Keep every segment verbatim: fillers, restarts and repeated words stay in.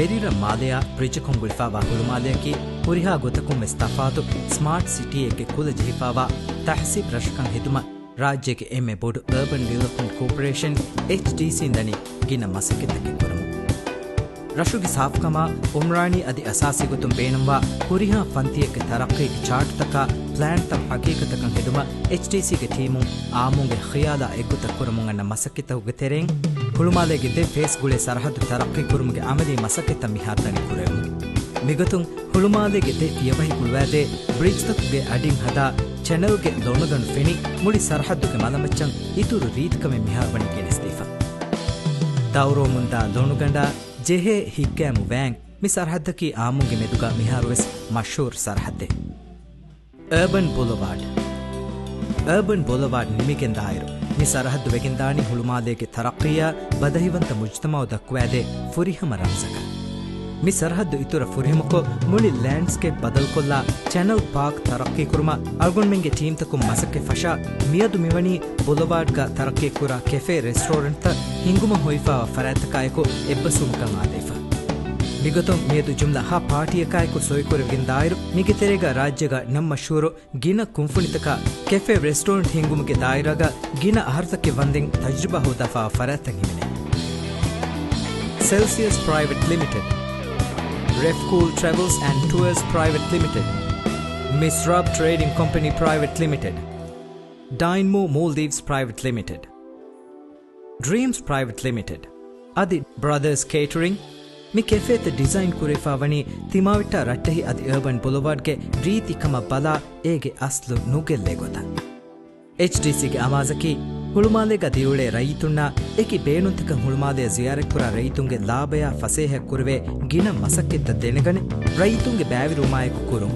އެރިރަށް މާލެއާ ބްރިޖަކުން ގުޅިފާވާ ހުޅުމާލެއަކީ ހުރިހާ ގޮތަކުން ވެސް ތަފާތު ސްމާޓް ސިޓީއެއްގެ ކުލަ ޖެހިފާވާ ތަހްސީބް ރަށަކަށް ހެދުމަށް ރާއްޖޭގެ އެންމެ ބޮޑު އާބަން ޑިވެލޮޕްމަންޓް ކޯޕަރޭޝަން، އެޗްޑީސީން ދަނީ ގިނަ މަސައްކަތްތަކެއް ކުރަމުން. ރަށުގެ ސާފުކަމާ، އުމްރާނީ އަދި އަސާސީ ގޮތުން ބޭނުންވާ ހުރިހާ ފަންތިއެއްގެ ތަރައްޤީގެ ޗާޓްތަކާ ޕްލޭންތައް ހަގީގަތަކަށް ހެދުމަށް އެޗްޑީސީގެ ޓީމުން އާއްމުންގެ ޚިޔާލާ އެއްގޮތަށް ކުރަމުން އަންނަ މަސައްކަތްތަކުގެ ތެރެއިން، ހުޅުމާލޭގެ ދެ ފޭސް ގުޅޭ ސަރަހައްދު ތަރައްޤީ ކުރުމުގެ އަމަލީ މަސައްކަތްތައް މިހާރު ދަނީ ކުރެވެމުން. މިގޮތުން ހުޅުމާލޭގެ ދެ ފިޔަވަހި ހުޅުވާދޭ ބްރިޖްތަކުގެ އަޑިން ހަދާ ޗެނަލްގެ ލޮނުގަނޑު ފެނި މުޅި ސަރަހައްދުގެ މަލަމައްޗަށް އިތުރު ރީތިކަމެއް މިހާރު ވަނީ ގެނެސްދީފަ. ދައުރުވަމުންދާ ލޮނުގަނޑާ ޖެހޭ ހިއްގާމު ވޭން މި ސަރަހައްދަކީ އާއްމުންގެ މެދުގަ މިހާރުވެސް މަޝްހޫރު ސަރަހައްދެއް. އާބަން ބޮލޮވާޑް. އާބަން ބޮލޮވާޑް ނިމިގެންދާއިރު، މި ސަރަހައްދު ވެގެންދާނީ ހުޅުމާލޭގެ ތަރައްޤީއާ ބަދަހިވަންތަ މުޖުތަމަޢު ދައްކުވާދޭ ފުރިހަމަ ރަމްޒަކަށް. މި ސަރަހައްދު އިތުރަށް ފުރިހަމަކޮށް، މުޅި ލޭންޑްސްކޭޕް ބަދަލުކޮށްލާ، ޗެނަލް ޕާކް ތަރައްޤީކުރުމަށް އަޅުގަނޑުމެންގެ ޓީމްތަކުން މަސައްކަތް ފަށާ، މިއަދު މިވަނީ ބޮލޮވާޑްގަ ތަރައްޤީކުރާ ކެފޭ ރެސްޓޯރެންޓްތައް ހިންގުމަށް ހޮވިފާވާ ފަރާތްތަކާއެކު އެއްބަސްވުމަކަށް އާދެވިފަ. މިގޮތުން މިއަދު ޖުމްލަ ހަ ޕާޓީއަކާއެކު ސޮއިކުރެވިގެންދާއިރު، މީގެ ތެރޭގަ ރާއްޖޭގަ ނަން މަޝްހޫރު ގިނަ ކުންފުނިތަކާ ކެފޭ ރެސްޓޯރެންޓް ހިންގުމުގެ ދާއިރާގަ ގިނަ އަހަރުތަކެއް ވަންދެން ތަޖުރިބާ ހޯދާފާވާ ފަރާތްތައް ހިމެނޭ. ސެލްސިއަސް ޕްރައިވެޓް ލިމިޓެޑް، ރެފްކޫލް ޓްރެވެލްސް އެންޑް ޓުއަރސް ޕްރައިވެޓް ލިމިޓެޑް، މިސްރާބް ޓްރޭޑިން ކޮމްޕެނީ ޕްރައިވެޓް ލިމިޓެޑް، ޑައިންމޯ މޯލްޑިވްސް ޕްރައިވެޓް ލިމިޓެޑް، ޑްރީމްސް ޕްރައިވެޓް ލިމިޓެޑް އަދި ބްރަދާސް ކޭޓަރިން، މި ކެފޭތައް ޑިޒައިން ކުރެވިފާ ވަނީ ތިމާވެއްޓާ ރައްޓެހި އަދި އާބަން ބޮލޮވާޑްގެ ރީތި ކަމަށް ބަލާ، އޭގެ އަސްލު ނުގެއްލޭ ގޮތަށް. އެޗްޑީސީގެ އަމާޒަކީ، ހުޅުމާލޭގަ ދިރިއުޅޭ ރައްޔިތުންނާ އެކި ބޭނުންތަކަށް ހުޅުމާލެއަށް ޒިޔާރަތްކުރާ ރައްޔިތުންގެ ލާބަޔާ ފަސޭހަ ކުރެވޭ ގިނަ މަސައްކަތްތައް ދެނެގަނެ، ރައްޔިތުންގެ ބައިވެރިވުމާއެކު ކުރުން.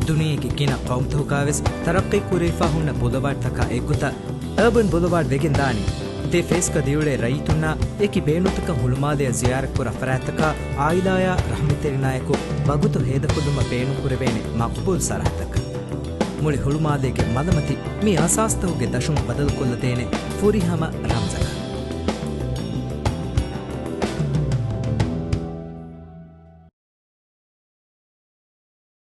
ދުނިޔޭގެ ގިނަ ޤައުމުތަކުގަވެސް ތަރައްޤީ ކުރެވިފާ ހުންނަ ބޮލޮވާޑްތަކާ އެއްގޮތަށް އާބަން ބޮލޮވާޑް ވެގެންދާނީ، ދެ ފޭސްގަ ދިރިއުޅޭ ރައްޔިތުންނާ އެކި ބޭނުންތަކަށް ހުޅުމާލެއަށް ޒިޔާރަތްކުރާ ފަރާތްތަކާ އާއިލާޔާ ރަހްމަތްތެރިންނާއެކު ވަގުތު ހޭދަކޮށްލުމަށް ބޭނުންކުރެވޭނެ މަޤުބޫލު ސަރަހައްދަކަށް. މުޅި ހުޅުމާލޭގެ މަލަމަތި މި އަސާސްތަކުގެ ދަށުން ބަދަލުކޮށްލަދޭނެ ފުރިހަމަ ރަމްޒަކަށް.